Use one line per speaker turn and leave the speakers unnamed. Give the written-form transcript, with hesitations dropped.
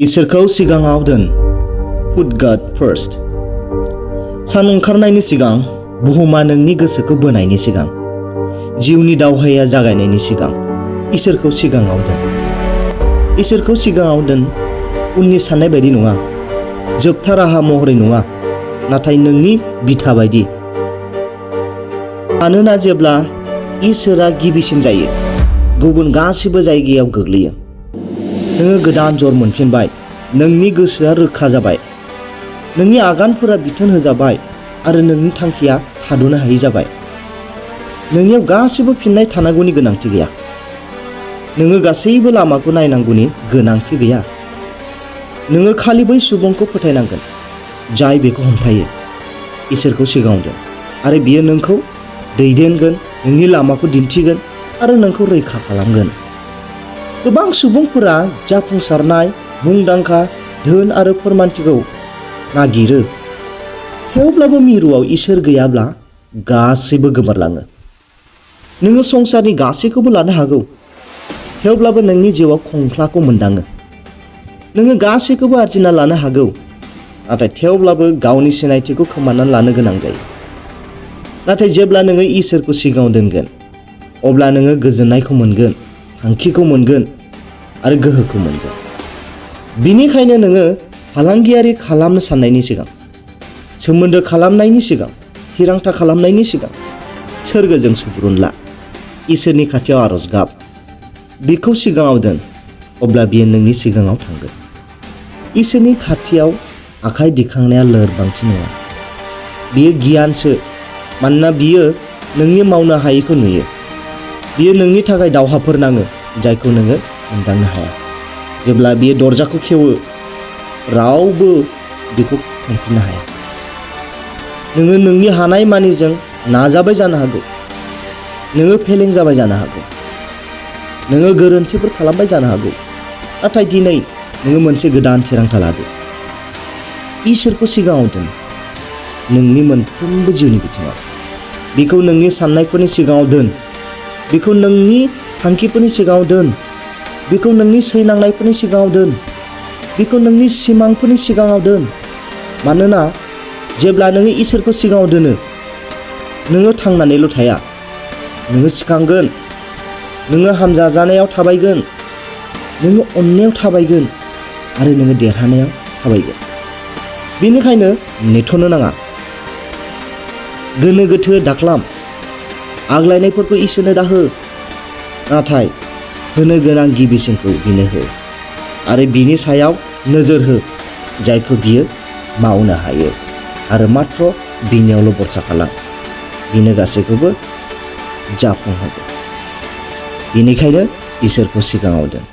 इसोरखौ सिगाङाव दोन। Put God first. सान ओंखारनायनि सिगां, बुहुमा नोंनि गोसोखौ बोनायनि सिगां, जिउनि दावहाया जागायनायनि सिगां, इसोरखौ सिगाङाव दोन। इसोरखौ सिगाङाव दोन, उननि साननाय बायदि नङा, जोबथा राहा महरै नङा, नाथाय नोंनि बिथा बायदि। मानोना जेब्ला इसोरा गिबिसिन जायो, गुबुन गासिबो जायगायाव गोग्लैयो। नोङो गोदान जर मोनफिनबाय, नोंनि गोसोआ रोखा जाबाय, नोंनि आगानफोरा बिथोन होजाबाय आरो नोंनि थांखिया थाद'नो हायि जाबाय। नोंनियाव गासिबो फिननाय थानांगौनि गोनांथि गैया। नोङो गासैबो लामाखौ नायनांगौनि गोनांथि गैया। नोङो खालि बै सुबुंखौ फोथायनांगोन जाय बेखौ हमथायो। इसोरखौ सिगाङाव दोन आरो बियो नोंखौ दैदेनगोन, नोंनि लामाखौ दिन्थिगोन आरो नोंखौ रैखा खालामगोन। गोबां सुबुंफोरा जाफुंसारनाय, मुंदांखा, धोन आरो फोरमानथिखौ नागिरो। थेवब्लाबो मिरुआव इसोर गैयाब्ला गासैबो गोमोरलाङो। नोङो संसारनि गासैखौबो लानो हागौ, थेवब्लाबो नोंनि जिउआव खंख्लाखौ मोनदाङो। नोङो गासैखौबो आरजिना लानो हागौ, नाथाय थेवब्लाबो गावनि सिनायथिखौ खोमानानै लानो गोनां जायो। नाथाय जेब्ला नोङो इसोरखौ सिगाङाव दोनगोन, अब्ला नोङो गोजोननायखौ मोनगोन, थांखिखौ मोनगोन आरो गोहोखौ मोनगोन। बिनिखायनो नोङो फालांगियारि खालामनो साननायनि सिगां, सोमोन्दो खालामनायनि सिगां, थिरांथा खालामनायनि सिगां, सोरगोजों सुबुरुन ला, इसोरनि खाथियाव आरज गाब, बिखौ सिगाङाव दोन, अब्ला बियो नोंनि सिगाङाव थांगोन। इसोरनि खाथियाव आखाइ दिखांनाया लोरबांथि नङा, बियो गियानसो, मानोना बियो नोंनि मावनो हायैखौ नुयो। बियो नोंनि थाखाय दावहाफोर नाङो जायखौ नोङो मोनदांनो हाया। जेब्ला बियो दरजाखौ खेवो, रावबो बेखौ खेंफिननो हाया। नोङो नोंनि हानाय मानिजों नाजाबाय जानो हागौ, नोङो फेलें जाबाय जानो हागौ, नोङो गोरोन्थिफोर खालामबाय जानो हागौ, नाथाय दिनै नोङो मोनसे गोदान थिरांथा लादो। इसोरखौ सिगाङाव दोन, नोंनि मोनफ्रोमबो जिउनि बिथिङाव। बेखौ नोंनि साननायफोरनि सिगाङाव दोन, बेखौ नोंनि थांखिफोरनि सिगाङाव दोन, बेखौ नोंनि सैनांनायफोरनि सिगाङाव दोन, बेखौ नोंनि सिमांफोरनि सिगाङाव दोन। मानोना जेब्ला नोङो इसोरखौ सिगाङाव दोनो, नोङो थांनानैल' थाया, नोङो सिखांगोन, नोङो हामजाजानायाव थाबायगोन, नोङो अननायाव थाबायगोन आरो नोङो देरहानायाव थाबायगोन। बेनिखायनो नेथ'नो नाङा, गोनो गोथो दाख्लाम, आग्लायनायफोरखौ इसोरनो दाहो, नाथाय होनो गोनां गिबिसिनखौ बिनो हो आरो बिनि सायाव नोजोर हो जायखौ बियो मावनो हायो आरो माथ्र बिनियावल' भरसा खालाम। बिनो गासैखौबो जाफुंहोगोन। बेनिखायनो इसोरखौ सिगाङाव दोन।